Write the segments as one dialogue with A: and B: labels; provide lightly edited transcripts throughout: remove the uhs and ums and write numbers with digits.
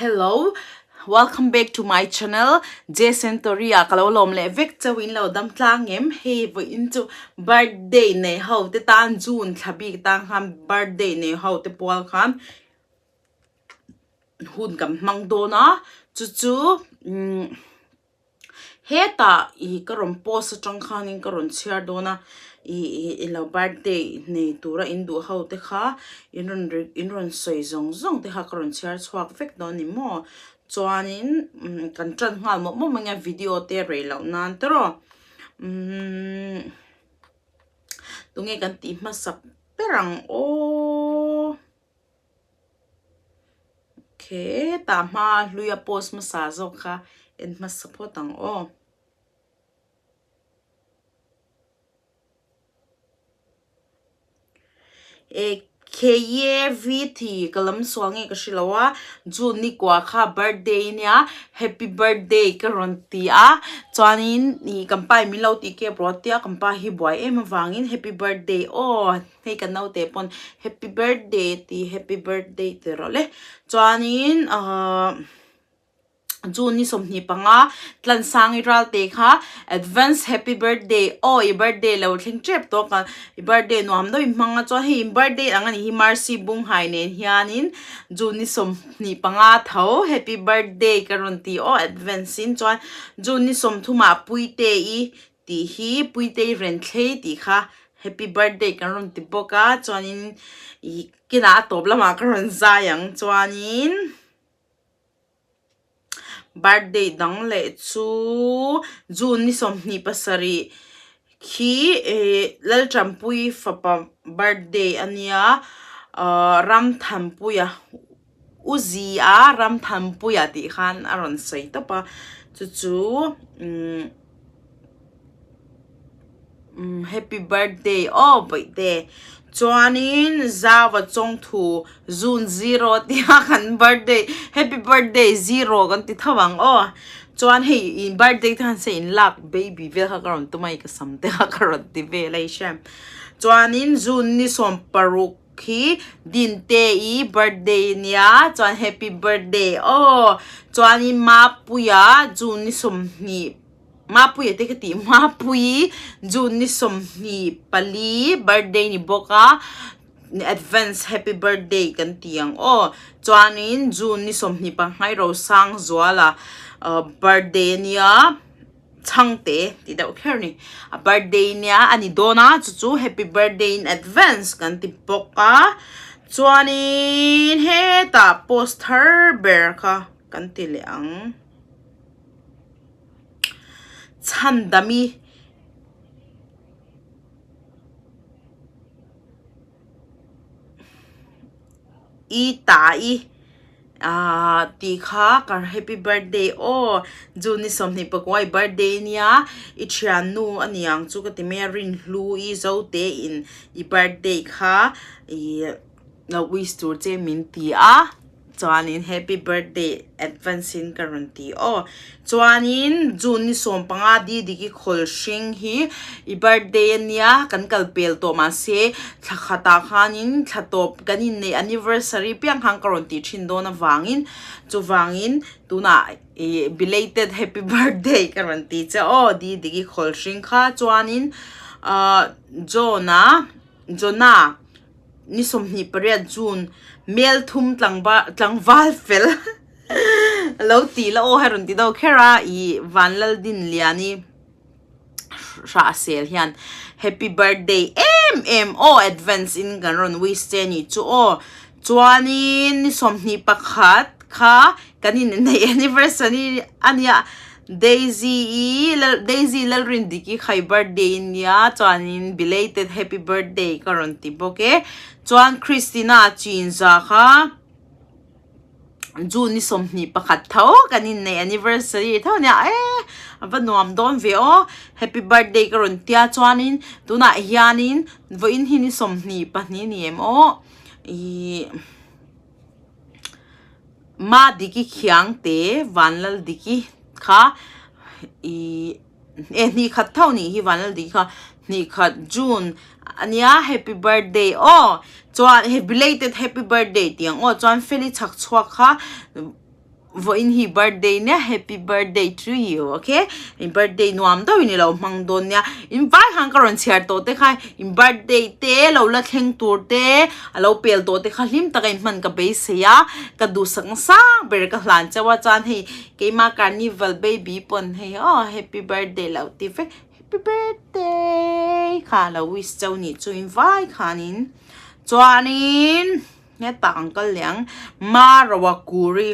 A: Hello welcome back to my channel Jason Tori ah ka lo lawm leh vek chauh in lo dam tlang em hei vawiin chu birthday nei ho te tan June thla bik tan khan birthday nei ho te pual khan hun kan hmang dawn a chu chu umm Hetah ih ka rawn post atang khanin ka rawn chhiar dawn a ih ih i lo birthday nei tura in duh ho te kha in rawn in rawn sawi zawng zawng te kha ka rawn chhiar chhuak vek dawn a ni maw chuanin umm kan tan nghal mawp mawp mai a video te rei loh nan te rawh umm tunge kan tih hmasa ber ang aw. Hetah hma hluia post hmasa zawk kha en hmasa phawt ang aw. E KAV thi ka lam sual nge ka hre lo a June ni kua kha birthday ania happy birthday ka rawn ti a chuanin ih kan pa in min lo tih kep rawh a tia kan pa hi buai em avangin happy birthday aw. Hei kan naute pawn happy birthday tih happy birthday ti rawh le chuanin ahh June ni 25 Tlansangi Ralte kha advance happy birthday aw i birthday lo thleng tep tawk a i birthday nuam deuh in hmang a chuan hei in birthday ang a nih hi Mercy Bunghai nen hianin June ni 25 tho happy birthday ka rawn ti aw advance in chuan June ni 30 ah Puite-i Tih hi Puitei Renthlei tih kha happy birthday kan rawn ti bawk a chuanin ih kinah a tawp lamah ka rawn zai ang chuanin birthday dang leh chu June ni 27 khi ih Lalṭanpui fapa birthday a nia ahh Ramthanpuia U Zia Ramthanpuia tih khan a rawn sawi tawp a chu chu umm umm happy birthday aw bawihte chuanin Zava chawngthu June zero tia kan birthday happy birthday zero kan ti tho ang aw chuan hei in birthday te khan se in lak baby vel kha ka rawn tum a hei ka sam te kha ka rawn ti vel a i hria chuanin June ni 16. Khi Dinte-i birthday nia chuan happy birthday aw chuanin Mapuia June ni 20 Mapuia te ka tih Mapuii June ni 24 birthday ni bawk a advance happy birthday kan ti ang aw chuanin June ni 25 Rosangzuala birthday ania. Chhangte tih deuh kher a ni. A birthday nia a ni dawn a chu chu happy birthday in advance kan ti bawk a chuanin hetah post thar ber kha kan ti leh ang chhandami I ta i ahh tih kha ka happy birthday aw June ni 21 i birthday ania i thiannu a niang chu ka ti mai a rinhlu i zo te in i birthday kha ih lo wish tur che min ti a. Chuanin happy birthday advance in ka rawn ti aw. Chuanin June ni 15 di diki khawl hring hi i birthday ania kan kal pel tawh mahse thla khatah khanin thla tawp kan inneih anniversary piang khan ka rawn tih thin dawn avangin chuvangin tunah ih belated happy birthday ka rawn ti che aw di diki khawl hring kha chuanin ah John-a John-a. Ni 28 June mel thum tlangval fel lo tih la aw hei rawn ti deuh kher a ih Vanlaldinliani hrah sel hian happy birthday em em aw advance in kan rawn wish che anih chu aw chuanin ni 21 kha kan inneih anniversary ania Daisy-i Daisy Lalrindiki kha i birthday ania chuanin belated happy birthday ka rawn ti bawk e chuan Christina chinza kha June ni 21 tho kan inneih anniversary tho ania e a va nuam dawn ve aw happy birthday ka rawn tia chuanin tunah hianin vawiin hi ni 22 ni em aw ihh. Ma Diki Khiangte Vanlal Diki kha ih e hnih khat tho nih hi Vanlal Diki kha hnih khat June ania happy birthday aw chuan he belated happy birthday tih ang aw chuan Feli chhak chhuak kha. Vawiin hi birthday nia happy birthday to you ok in birthday nuam deuhin ilo hmang dawn nia in vai khan ka rawn chhiar tawh te kha in birthday te lo la thleng tur te a lo pel tawh te kha hlim taka in hman ka beisei a ka duhsak sang ber ka hlan chauh a chuan hei keima carnival baby pawn hei aw happy birthday lo ti vek happy birthday kha lo wish chauh nih chu in vai khanin chuanin. Hetah ang kal leh ang. Marawa Kuri.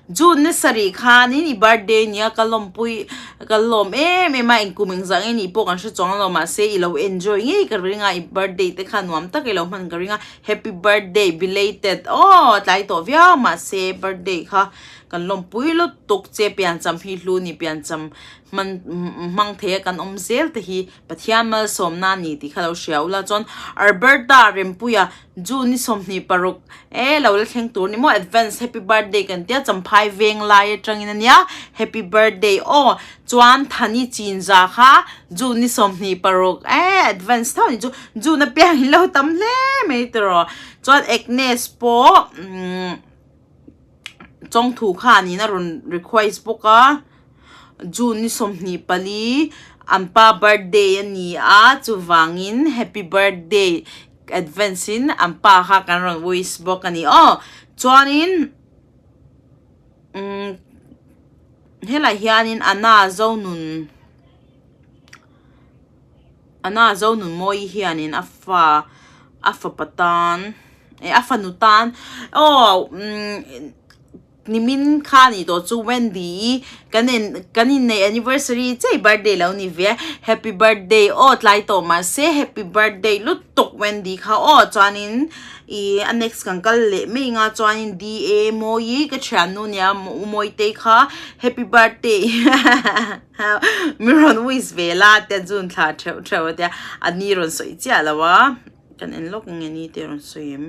A: June ni sarih khanin i birthday nia ka lawmpui ka lawm em em a engkum engzah nge nih pawh kan hre chuang lo mahse i lo enjoy ngei ka ring a i birthday te kha nuam tak i lo hman ka ring a happy birthday belated aw tlai tawh viau mahse birthday kha kan lawmpui lutuk che piancham hi hlu ni piancham hman hmang thei a kan awm zel te hi Pathian malsawmna a ni tih kha lo hria ula chuan Alberta Rempuia June ni 26 e lo la thleng tur ni maw advance happy birthday kan tia Champhai veng lai atangin a nia happy birthday aw chuan Thani Chinza kha June ni 26 e advance tho ni chu June apiang in lo tam hle mai tiraw chuan Agnes pawh umm Chawngthu kha niin a rawn request bawk a June ni 24 an pa birthday a ni a chuvangin happy birthday advance in an pa kha kan rawn wish bawk a ni aw chuanin umm helaiah hianin Anna Zonun Anna Zonun mawi hianin a fa a fapa tan eh a fanu tan aw umm Nimin kha ni tawh chu Wendy i kan en kan inneih anniversary chei birthday lo ni ve a happy birthday aw tlai tawh mahse happy birthday lutuk Wendy kha aw chuanin ih a next kan kal leh mai anga chuanin D_A Mawi ka thiannu nia u Mawitei kha happy birthday mi rawn wish ve la tia June thla theuh theuh a tia a ni rawn sawi chiah lo a kan en lawk nge ni te rawn sawi em.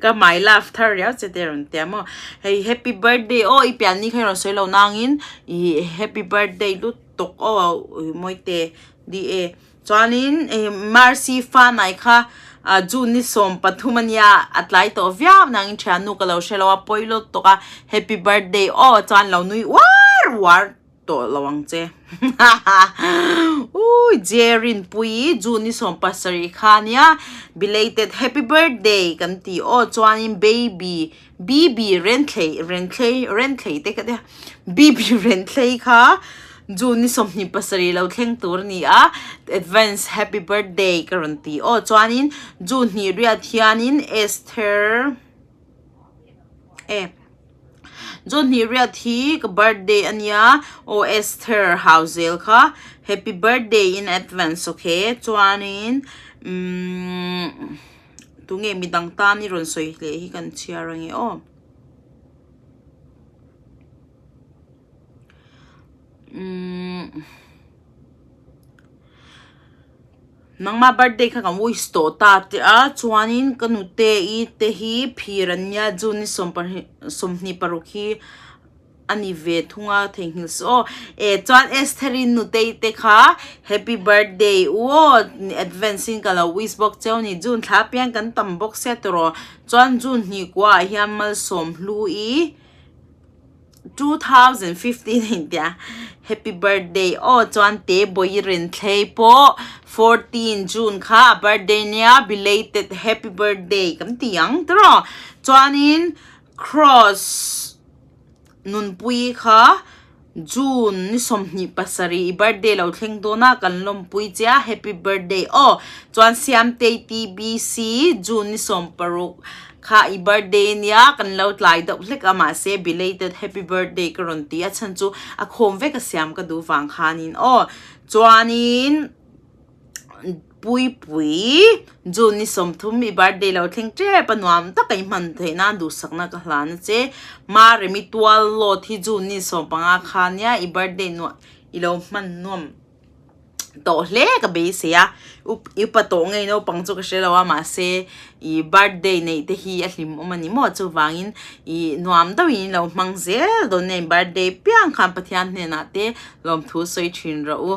A: Ka my love thar riau che te rawn tia maw hei happy birthday aw i pian ni kha i rawn sawi lo nangin ih happy birthday lut tawk aw mawite di e chuanin ih mercy fanai kha ah june ni 13 ania a tlai tawh viau nangin thiannu ka lo hre lo a pawi lut tawk a happy birthday aw chuan lo nui uar uar. tawh lo ang che ui Jerin pui June ni 17 kha nia belated happy birthday kan ti aw chuanin baby BB Renthlei Renthlei Renthlei te ka tia BB Renthlei kha June ni 27 lo thleng tur a ni a advance happy birthday ka rawn ti aw chuanin June hnih riat hianin Esther e. June hnih riat hi ka birthday a nia aw Esther hau zel kha happy birthday in advance okay chuanin umm tunge midang tan i rawn sawi hle hi kan chhiar ange aw umm. Nangma birthday kha kan wish tawh ta teh a chuanin ka nute i te hi phir an nia June ni 26 hi a ni ve thung a theihnghilh se aw eh chuan Esther-i nute i te kha happy birthday u aw advance in ka lo wish bawk cheu a ni June thla apiang kan tam bawk sia tawh chuan June hnih kuah ah hian malsawm hlu i. 2015 intia happy birthday aw chuan te bawi renthlei pawh 14 June kha a birthday nia belated happy birthday kan ti ang tiraw chuanin cross nunpui kha June ni 27 i birthday lo thleng dawn a kan lawmpui che a happy birthday aw chuan Siamtei T_B_C June ni 16 Kha i birthday ania kan lo tlai deuh hlek a mahse belated happy birthday ka rawn ti a chhan chu a khawm vek a siam ka duh vang khanin aw chuanin Puipui June ni 30 i birthday lo thleng tep a nuam tak a i hman theih nan duhsakna ka hlan a che Maremi tual lawt hi June ni 15 kha nia i birthday nuah i lo hman nuam tawh hle ka beisei a. I upa tawh ngei naupang chu ka hre lo a mahse ih birthday neih te hi a hlim awm a ni maw chuvangin ih nuam deuhin in lo hmang zel dawn nia in birthday piang khan Pathian hnenah te lawmthu sawi thin rawh u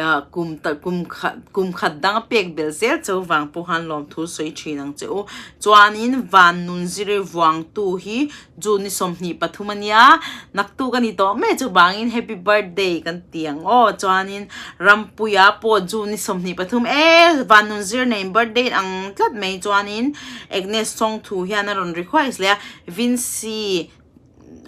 A: ah kum ta kum khat kum khat dang a pek belh zel cheu vang pawh khan lawmthu sawi thin ang che u chuanin van nun zir vuangtu hi June ni 23 a nia naktuk a ni tawh mai chuvangin happy birthday kan ti ang aw chuanin Rampuia pawh June ni 23 e van nun zir nei birthday ang tlat mai chuanin Agnes Songthu hian a rawn request leh a Vincy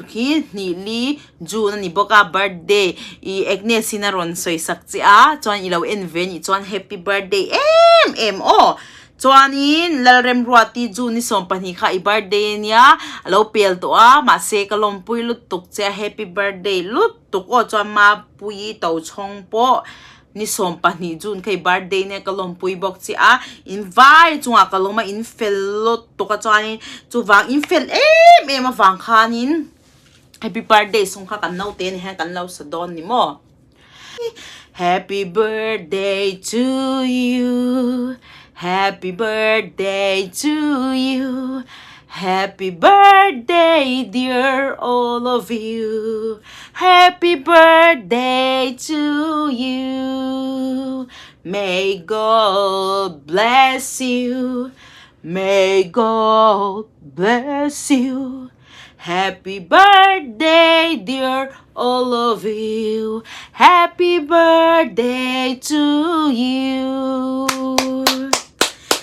A: khi hnih li June a ni bawk a birthday ih Agnes in a rawn sawi sak che a chuan i lo en ve anih chuan happy birthday em em aw chuanin Lalremruati June ni 12 kha i birthday ania a lo pel tawh a mahse ka lawmpui lutuk che a happy birthday lutuk aw chuan Mapuii Tochhawng pawh Ni 12 June kha i birthday nia ka lawmpui bawk che a, in vai chungah ka lawm a, in fel lutuk a chuanin chuvang in fel em em avang khanin happy birthday song kha kan naute nen hian kan lo sa dawn ni maw. Happy birthday to you, happy birthday to you, happy birthday dear all of you. Happy birthday to you. May God bless you. May God bless you. Happy birthday, dear all of you. Happy birthday to you.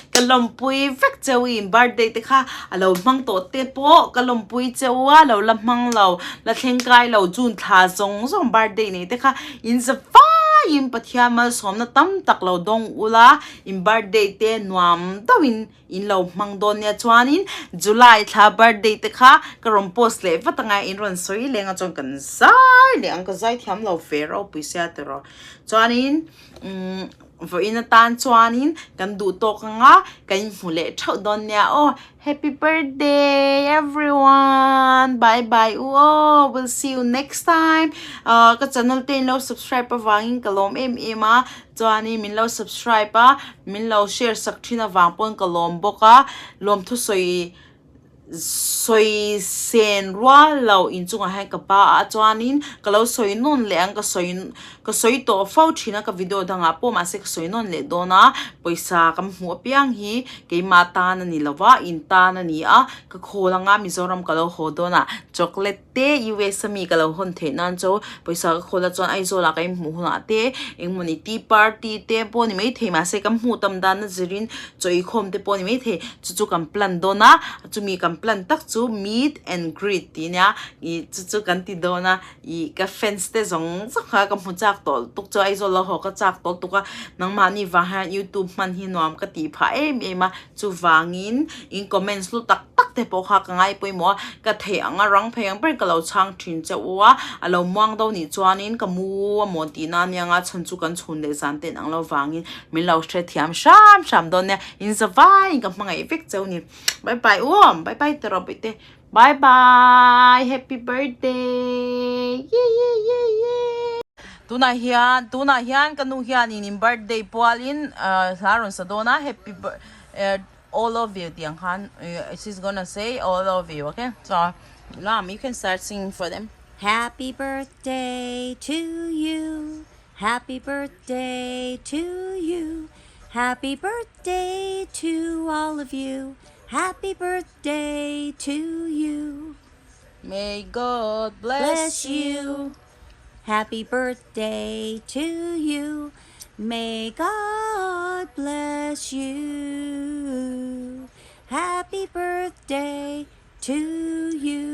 A: Ka lawmpui vek cheu in birthday te kha a lo hmang tawh te pawh ka lawmpui cheu a lo la hmang lo la thleng kai lo June thla zawng zawng birthday nei te kha in za faiin Pathian malsawmna tam tak lo dawng ula in birthday te nuam deuhin in lo hmang dawn nia chuanin July thla birthday te kha ka rawn post leh vat anga in rawn sawi leng a chuan kan zai leh ang ka zai thiam lo ve ropui sia tiraw chuanin umm vawiin atan chuanin kan duh tawk anga kan inhmu leh theuh dawn nia aw happy birthday everyone bye bye u aw we'll see you next time ah ka channel te in lo subscribe avangin ka lawm em em a chuanin min lo subscribe a min lo share sak thin avang pawn ka lawm bawk a lawmthu sawi sawi sen rual lo inchungah hian ka pa a chuanin ka lo sawi nawn leh ang ka sawi ka sawi tawh fo thin a ka video dangah pawh mahse ka sawi nawn leh dawn a pawisa kan hmuh apiang hi keimah tan a ni lo va in tan a ni a ka khawl anga Mizoram ka lo haw dawn a chocolate te US ami ka lo hawn theih nan chu pawisa ka khawl a chuan Aizawl ah ka inhmuh hunah te engmawni tea party te pawh ni maithei mahse kan hmuh tam dan a zirin chaw inkhawm te pawh ni maithei chu chu kan plan dawn a chumi kan plan tak chu meet and greet tih ania ih chu chu kan ti dawn a ih ka fans te zawng zawng kha ka hmu chak tawh lutuk chu Aizawl lo haw ka chak tawh lutuk a nangmahni vang hian youtube hman hi nuam ka tih phah em em a chuvangin in comments lu tak tak te pawh kha ka ngai pawimawh a ka theih ang a rang phei ang ber ka lo chhang thin che u a a lo muang deuh nih chuanin ka mu a mawn tih na ania nga chhan chu kan chhun leh zan ten ang lo vangin min lo hrethiam hram hram dawn nia in za vaiin ka hmangaih vek cheu ni bye bye u awm bye bye tawh rawh bawihte bye bye happy birthday ye ye ye ye tunah hian tunah hian ka nu hianin in birthday pualin ah hla rawn sa dawn a happy birthday all of you tih ang khan she's gonna say all of you okay so mom you can start singing for them.
B: Happy birthday to you Happy birthday to you Happy birthday to all of you Happy birthday to you
A: May God bless you
B: Happy birthday to you May God bless you Happy birthday to you.